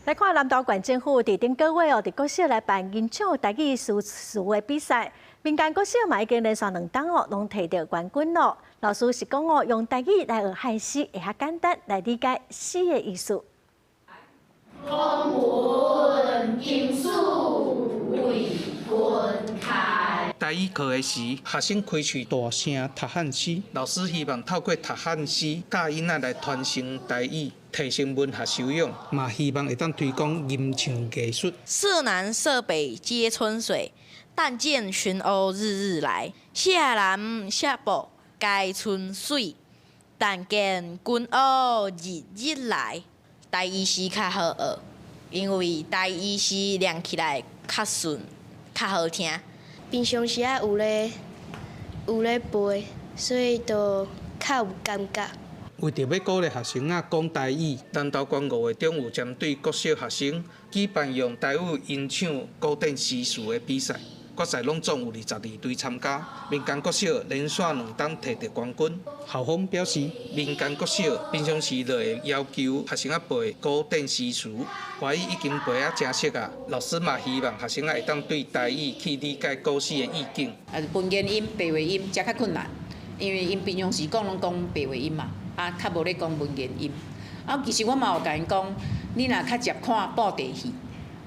來看南投縣政府佇頂個月哦，佇國小來辦吟唱台語詩詞的比賽，民間國小嘛已經連續兩冬哦，攏提著冠軍咯。老師是講哦，用台語來學漢詩會較簡單來理解詩的意思。風聞金書為君開。台語課的時，學生開喙大聲讀漢詩。老師希望透過讀漢詩，教囡仔來傳承台語，提升文學修養，嘛希望會當推廣吟唱藝術。社南社北皆春水，但見群鷗日日來。社南社北皆春水，但見群鷗日日來。台語詩較好學，因為台語詩念起來較順、較好聽。平常時仔有咧背，所以就較有感覺。為著欲鼓勵學生仔講台語，南投縣五個中有針對國小學生舉辦用台語吟唱古典詩詞的比賽，決賽攏總有22隊參加。民間國小連續兩冬提著冠軍。校方表示，民間國小平常時就會要求學生仔背古典詩詞，華語已經背啊誠熟啊。老師嘛希望學生仔會當對台語去理解古詩的意境。啊，文言音、白話音才較困難，因為𪜶平常時講攏講白話音嘛，啊，較無咧講文言音。啊，其實我嘛有共𪜶講，你若較捷看布袋戲，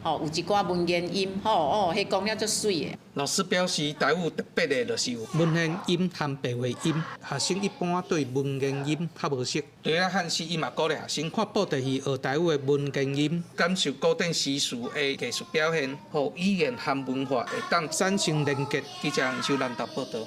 吼，有一寡文言音，吼哦，彼講了足媠的。老師表示，台語特別的就是有文言音和白話音，學生一般對文言音較無熟。除了漢詩，伊嘛鼓勵學生看布袋戲學台語的文言音，感受古典詩詞的藝術表現，予語言和文化會當產生連結。記者楊秀南投報導。